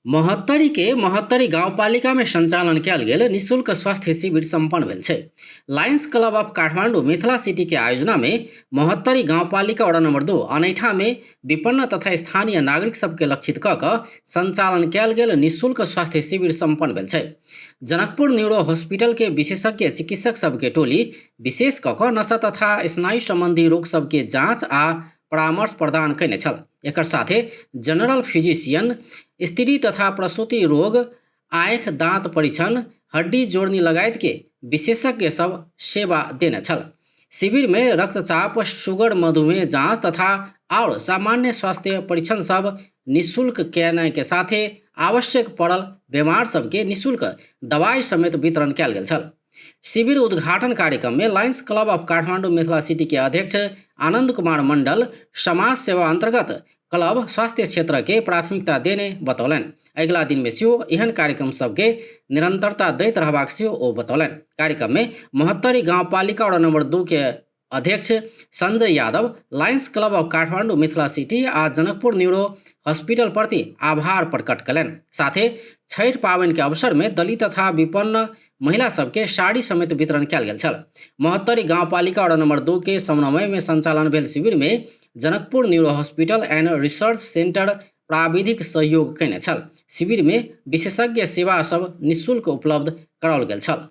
महोत्तरी के महोत्तरी गाउँपालिका में संचालन कयल गेल निःशुल्क स्वास्थ्य शिविर संपन्न भेल छै। Lions club of Kathmandu Mithila city के आयोजना में महोत्तरी गाउँपालिका वडा नंबर 2 अनैठा में विपन्न तथा स्थानीय नागरिक सबके लक्षित क कऽ संचालन कयल गेल निःशुल्क स्वास्थ्य शिविर संपन्न भेल छै। जनकपुर न्यूरो हॉस्पिटल के विशेषज्ञ चिकित्सक सबके टोली विशेष क कऽ नशा तथा स्नायु संबंधी रोग सबके जांच आ परामर्श प्रदान कयने छल। एकर साथे जनरल फिजिशियन, स्त्री तथा प्रसूति रोग, आँखि दाँत परीक्षण, हड्डी जोड़नी लगायत के विशेषज्ञ सब सेवा देने छल। शिविर में रक्तचाप, शुगर, मधुमेह जांच तथा और सामान्य स्वास्थ्य परीक्षण सब निःशुल्क केने के साथे आवश्यक पड़ल बीमार सबके निःशुल्क दवाई समेत वितरण कयल गेल छल। शिविर उद्घाटन कार्यक्रम में lions club of Kathmandu Mithila city के अध्यक्ष आनंद कुमार मंडल समाज सेवा अंतर्गत क्लब स्वास्थ्य क्षेत्र के प्राथमिकता देने बतौलनि। अगिला दिन में सेहो एहन कार्यक्रम सबके निरंतरता दैत रहबाक सेहो ओ बतौलनि। कार्यक्रम में महोत्तरी गाउँपालिका वडा नंबर 2 के अध्यक्ष Sanjay Yadav lions club of Kathmandu Mithila city आ जनकपुर न्यूरो हॉस्पिटल प्रति आभार प्रकट कयलनि। साथे छठि पाबनि के अवसर में दलित तथा विपन्न महिला सबके साड़ी समेत वितरण कयल गेल छल। महोत्तरी गाउँपालिका वडा नंबर 2 के समन्वय में संचालन भेल शिविर में Janakpur neuro hospital and research centre प्राविधिक सहयोग कयने छल। शिविर में विशेषज्ञ सेवा सब निःशुल्क उपलब्ध कराओल गेल छल।